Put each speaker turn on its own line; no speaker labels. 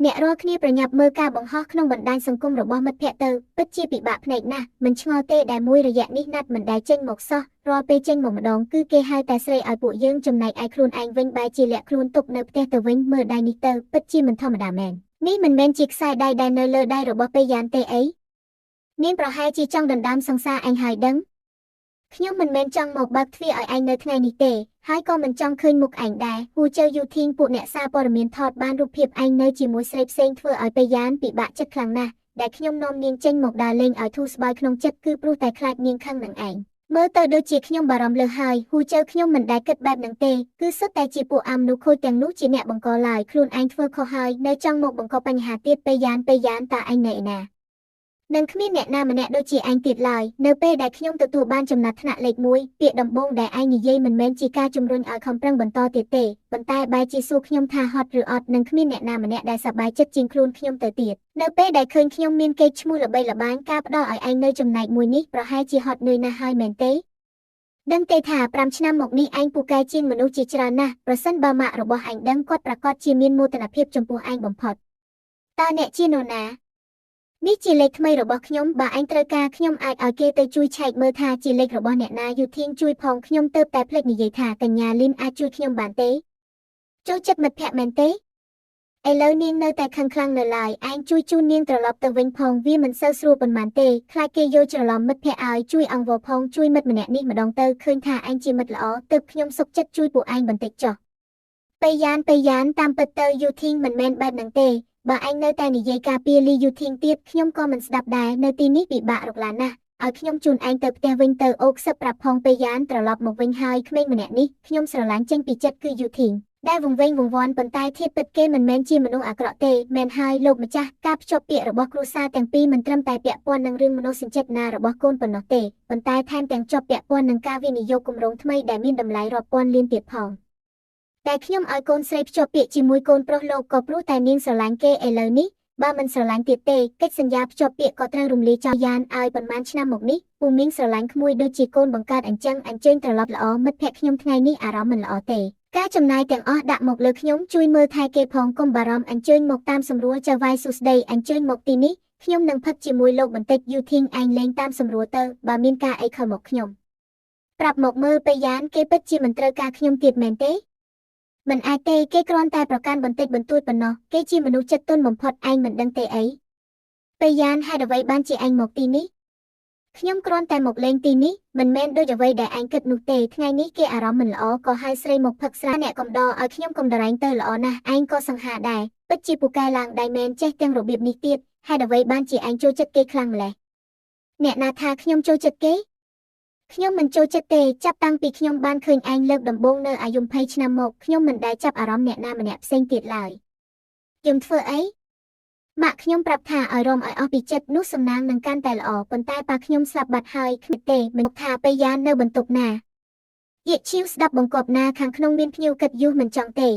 អ្នករាល់គ្នាប្រញាប់មើលការបង្ហោះក្នុងបណ្ដាញសង្គមរបស់មិត្តភ័ក្តិទៅពិតជាពិបាកភ្នែកណាស់មិនឆ្ងល់ទេដែលមួយរយៈនេះណាត់មិនដែលចេញមកសោះរាល់ពេលចេញមកម្ដងគឺគេហៅតែស្រីឲ្យពួកយើងចំណែកឯខ្លួនឯងវិញបែរជាលាក់ខ្លួនទុកនៅផ្ទះទៅវិញមើលដៃនេះទៅពិតជាមិនធម្មតាមែននេះមិនមែនជាខ្សែដៃដែលនៅលើដៃរបស់ពេយ៉ានទេអីនាងប្រហែលជាចង់ដណ្ដើមសង្សារឯងហើយដឹងខ្ញុំមិនមែនចង់មកបើកទ្វារឲ្យឯងនៅថ្ងៃនេះទេហើយក៏មិនចង់ឃើញមុខឯងដែរហ៊ូជើយូធីងពួកអ្នកសារព័ត៌មានថតបានរូបភាពឯងនៅជាមួយស្រីផ្សេងធ្វើឲ្យពេយ៉ានពិបាកចិត្តខ្លាំងណាស់ដែលខ្ញុំនាំនាងចេញមកដើរលេងឲ្យធូរស្បើយក្នុងចិត្តគឺព្រោះតែខ្លាចនាងខឹងនឹងឯងមើលទៅដូចជាខ្ញុំបារម្ភលើសហើយហ៊ូជើខ្ញុំមិនដែលគិតបែបនឹងទេគឺសុទ្ធតែជាពួកអាមនុស្សខូចទាំងនោះជាអ្នកបង្កឡើយខ្លួនឯងធ្វើខុសហើយនៅចង់មកបង្កបញ្ហាទៀតពេយ៉ានពេយ៉ានតើឯងនៅឯណានឹងគ្មានអ្នកណាម្នាក់ដូចជាឯងទៀតឡើយនៅពេលដែលខ្ញុំទទួលបានចំណាត់ថ្នាក់លេខ1ពាក្យដំបូងដែលឯងនិយាយមិនមែនជាការជំរុញឲ្យខំប្រឹងបន្តទៀតទេប៉ុន្តែបែរជាសួរខ្ញុំថាហត់ឬអត់នឹងគ្មានអ្នកណាម្នាក់ដែលសប្បាយចិត្តជាងខ្លួនខ្ញុំទៅទៀតនៅពេលដែលឃើញខ្ញុំមានកេរ្តិ៍ឈ្មោះល្បីល្បាញការផ្ដល់ឲ្យឯងនៅចំណែកមួយនេះប្រហែលជាហត់នឿយណាស់ហើយមែនទេដឹងទេថា5ឆ្នាំមកនេះឯងពូកែជាងមនុស្សជាច្រើនណាស់ប្រសិនបើម៉ាក់របស់ឯងដឹងគាត់ប្រាកដជាមានមោទនភាពចំពោះឯងបំផុតតើអ្នកជានរណានេះជាលេខថ្មីរបស់ខ្ញុំបើឯងត្រូវការខ្ញុំអាចឲ្យគេទៅជួយឆែកមើលថាជាលេខរបស់អ្នកណាយូធីងជួយផងខ្ញុំទៅតែភ្លេចនិយាយថាកញ្ញាលីនអាចជួយខ្ញុំបានទេចូលចិត្តមិត្តភក្តិមែនទេឥឡូវនាងនៅតែខឹងខ្លាំងនៅឡើយឯងជួយជូននាងត្រឡប់ទៅវិញផងវាមិនសូវស្រួលប៉ុន្មានទេខ្លាចគេយល់ច្រឡំមិត្តភក្តិឲ្យជួយអង្វរផងជួយមិត្តម្នាក់នេះម្ដងទៅឃើញថាឯងជាមិត្តល្អទើបខ្ញុំសុខចិត្តជួយពួកឯងបន្តិចចុះពេលយ៉ានពេលយ៉ានតាមពិតទៅយូធីងមិនមែនបែបហ្នឹងទេបើឯងនៅតែនិយាយការពារលីយូធីងទៀតខ្ញុំក៏មិនស្ដាប់ដែរនៅទីនេះពិបាករកឡានណាស់ឲ្យខ្ញុំជូនឯងទៅផ្ទះវិញទៅអូខ្សឹបប្រាប់ផងពេលយ៉ានត្រឡប់មកវិញហើយក្មេងម្នាក់នេះខ្ញុំស្រឡាញ់ចេញពីចិត្តគឺយូធីងដែលវង្វេងវង្វាន់ប៉ុន្តែធៀបពិតគេមិនមែនជាមនុស្សអាក្រក់ទេមែនហើយលោកម្ចាស់ការភ្ជាប់ពាក្យរបស់គ្រួសារទាំងពីរមិនត្រឹមតែពាក់ព័ន្ធនឹងរឿងមនោសញ្ចេតនារបស់កូនប៉ុណ្ណោះទេប៉ុន្តែថែមទាំងជាប់ពាក់ព័ន្ធនឹងការវិនិយោគគម្រោងថ្មីដែលមានតម្លៃរាប់ពាន់លានទៀតផងតែខ្ញុំឲ្យកូនស្រីភ្ជាប់ពាក្យជាមួយកូនប្រុសលោកក៏ព្រោះតែនាងស្រឡាញ់គេឥឡូវនេះបើមិនស្រឡាញ់ទៀតទេកិច្ចសន្យាភ្ជាប់ពាក្យក៏ត្រូវរំលាយចោលយ៉ានឲ្យប៉ុន្មានឆ្នាំមកនេះពូមីងស្រឡាញ់ក្មួយដូចជាកូនបង្កើតអញ្ចឹងអញ្ជើញត្រឡប់ល្អមិត្តភក្តិខ្ញុំថ្ងៃនេះអារម្មណ៍មិនល្អទេការចំណាយទាំងអស់ដាក់មកលើខ្ញុំជួយមើលថែគេផងកុំបារម្ភអញ្ជើញមកតាមសម្រួលចៅវាយសួស្ដីអញ្ជើញមកទីនេះខ្ញុំនឹងផឹកជាមួយលោកបន្តិចយូធីងឯងលេងតាមសម្រួលទៅបើមានការអីខលមកខ្ញុំប្រាប់មកមើលពេលយ៉ានគេពិតជាមិនត្រូវការខ្ញុំទៀតមែនទេមិនអាចទេគេគ្រាន់តែប្រកាន់បន្តិចបន្តួចប៉ុណ្ណោះគេជាមនុស្សចិត្តទន់បំផុតឯងមិនដឹងទេអីពេលយ៉ានហេតុអ្វីបានជាឯងមកទីនេះខ្ញុំគ្រាន់តែមកលេងទីនេះមិនមែនដូចអ្វីដែលឯងគិតនោះទេថ្ងៃនេះគេអារម្មណ៍មិនល្អក៏ហៅស្រីមកផឹកស្រាអ្នកកំដរឲ្យខ្ញុំកំដរែងទៅល្អណាស់ឯងក៏សង្ហាដែរពិតជាពូកែឡើងដៃមែនចេះទាំងរបៀបនេះទៀតហេតុអ្វីបានជាឯងចូលចិត្តគេខ្លាំងម្ល៉េះអ្នកណាថាខ្ញុំចូលចិត្តគេខ្ញុំមិនចូលចិត្តទេចាប់តាំងពីខ្ញុំបានឃើញឯងលើកដំបូងនៅអាយុ20ឆ្នាំមកខ្ញុំមិនដែលចាប់អារម្មណ៍អ្នកណាម្នាក់ផ្សេងទៀតឡើយខ្ញុំធ្វើអីម៉ាក់ខ្ញុំប្រាប់ថាឲ្យរំឲ្យអស់ពីចិត្តនោះសំណាងនឹងកាន់តែល្អប៉ុន្តែប៉ាខ្ញុំស្លាប់បាត់ហើយគ្មានទេមិនថាពេលយ៉ាននៅបន្ទប់ណាយេឈីវស្ដាប់បង្គាប់ណាខាងក្នុងមានភ្ញៀវគិតយូរមិនចង់ទេ